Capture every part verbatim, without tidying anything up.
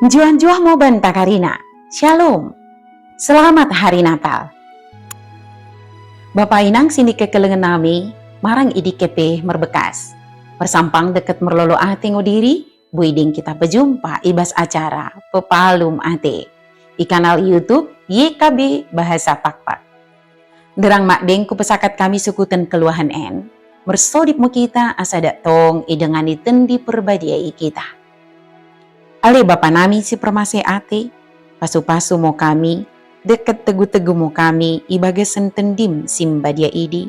Njuah-njuah mo banta karina. Shalom. Selamat Hari Natal. Bapa inang sinikekelengen nami, marang i dike pe merbekas. Mersampang dekket merlolo ate ngo diri, boi deng kita pejumpa i bas acara Pepalum Ate i kanal YouTube Y K B Bahasa Pakpak. Nderrang madeng kupesakat kami sukuten keluahen en, mersodip mo kita asa dak tong idengani Tendi Perbadia i kita. Ale Bapa nami si permaseh ate, pasu-pasu mo kami, dekket tegu-tegu mo kami i bagasen Tendim si mbadia idi,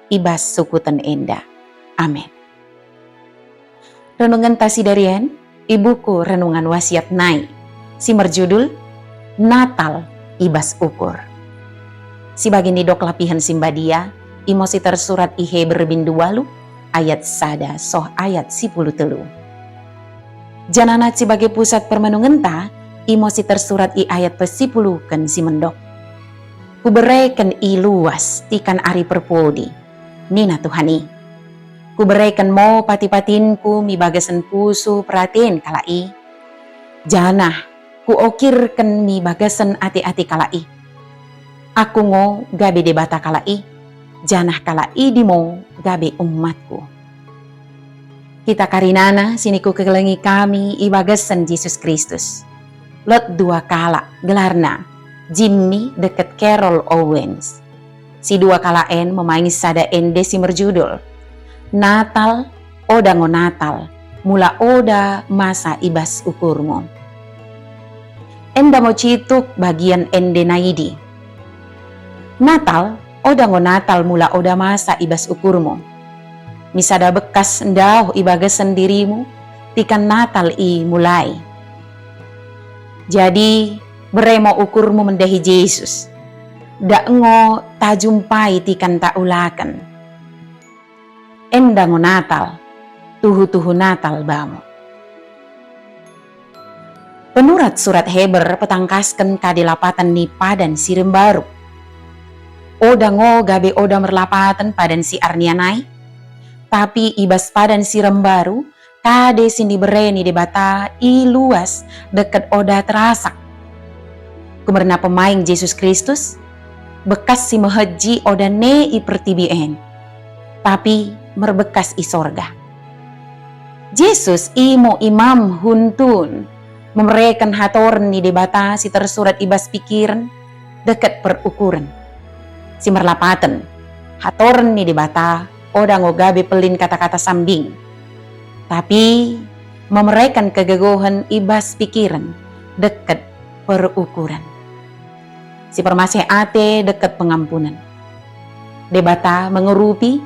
i bas sukuten enda. Amen. Renungenta sidari en i buku Renungan Wasiat nai, si merjudul Natal i bas Ukur. Si bagi nidok lapihen si mbadia, imo si tersurat i Heber bindu walu ayat sada soh ayat sipuluh tellu. Janah nat si bage pusat permenungenta, imo si tersurat i ayat pesipuluhken si mendok. Kubereken i luas tikan ari perpodi, nina Tuhan i. Kubereken mo pati-patinku mi bagasen pusuh peraten kalak i, janah kuokirken mi bagasen ate-ate kalak i. Aku ngo gabe Debata kalak i, janah kalak idi mo gabe ummatku. Kita karinana sinikukelengi kami i bagasen Jesus Kristus. Lot dua kalak gelarna, Jimmy dekket Carol Owens. Si dua kalak en memaing sada ende si merjudul, Natal, oda ngo Natal, mula oda masa i bas ukurmu. Enda mo cituk bagian ende naidi. Natal, oda ngo Natal mula oda masa i bas ukurmu. Mi sada bekkas ndaoh i bagasen dirimu, tikan Natal i mulai. Jadi, bere mo ukurmu mendahi Jesus. Dak ngo tajumpai tikan taulaken. Enda ngo Natal, tuhu-tuhu Natal bamu. Penurat surat Heber petangkasken kade lapaten ni padan si rembaru. Oda ngo gabe oda merlapaten padan si arnia nai, tapi i bas padan si rembaru kade sinibere ni Debata i luas dekket oda terasak. Kumerna pemaing Jesus Kristus, bekkas si mehejji oda ne i pertibi en, tapi merbekkas i sorga. Jesus imo imam huntun, memereken hatoren ni Debata si tersurat i bas pikiren dekket perukuren. Si merlapaten, hatoren ni Debata oda ngo gabe pellin kata-kata sambing, tapi memereken kegegohen i bas pikiren dekket perukuren. Si permaseh ate dekket pengampunen. Debata mengurupi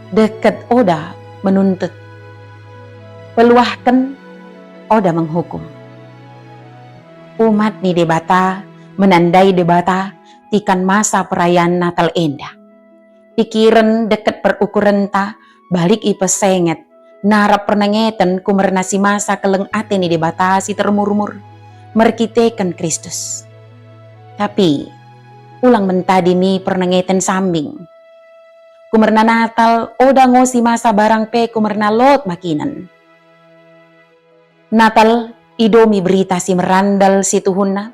dekket oda menuntut. Peluahken oda menghukum. Umat ni Debata menandai Debata tikan masa perayaan Natal enda. Pikiren dekket perukurenta balik ipesenget narap pernengeten kumerna si masa kelleng ate ni Debata si termurmur merkiteken Kristus. Tapi ulang mentadi mi pernengeten sambing. Kumerna Natal oda ngo si masa barang pe kumerna lot bakinen. Natal idomi berita si merandal situhunna,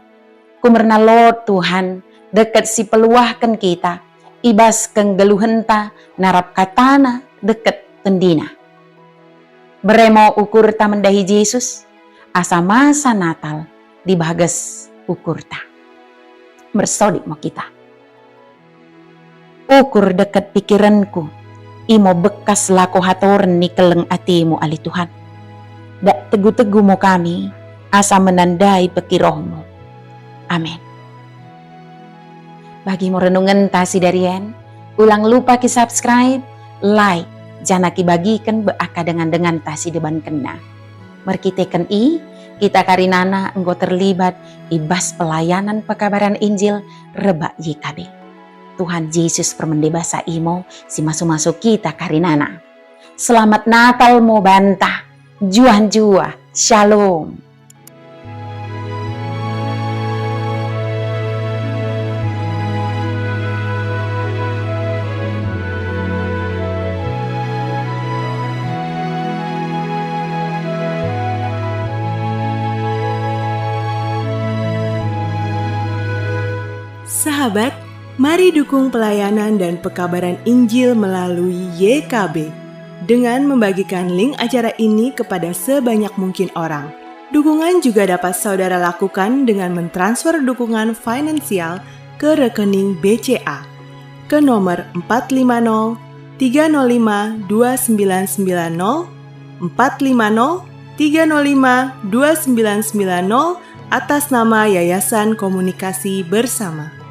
kumerna lot Tuhan dekket sipeluahken kita i bas kenggeluhenta narap katana dekket tendina. Bere mo ukurta mendahi Jesus, asa masa Natal i bages ukurta. Mersodip mo kita. Ukur dekket pikirenku, imo bekkas lako hatoren ni kelleng atemu ale Tuhan. Dak tegu-tegu mo kami, asa menandai pekirohmu. Amen. Bagi mo renungenta sidari en, ulang lupa ki-subscribe, like, janah kibagiken bak dengan-denganta si debankenna. Merkiteken i, kita karinana enggo terlibat i bas pelayanan pekabaran Injil rebbak Y K B. Tuhan Jesus permende basa imo si masu-masu kita karinana. Selamat Natal mo banta. Njuah-njuah. Shalom. Sahabat, mari dukung pelayanan dan pekabaran Injil melalui Y K B dengan membagikan link acara ini kepada sebanyak mungkin orang. Dukungan juga dapat saudara lakukan dengan mentransfer dukungan finansial ke rekening B C A ke nomor empat lima nol tiga nol lima dua sembilan sembilan nol, empat lima nol tiga nol lima dua sembilan sembilan nol, atas nama Yayasan Komunikasi Bersama.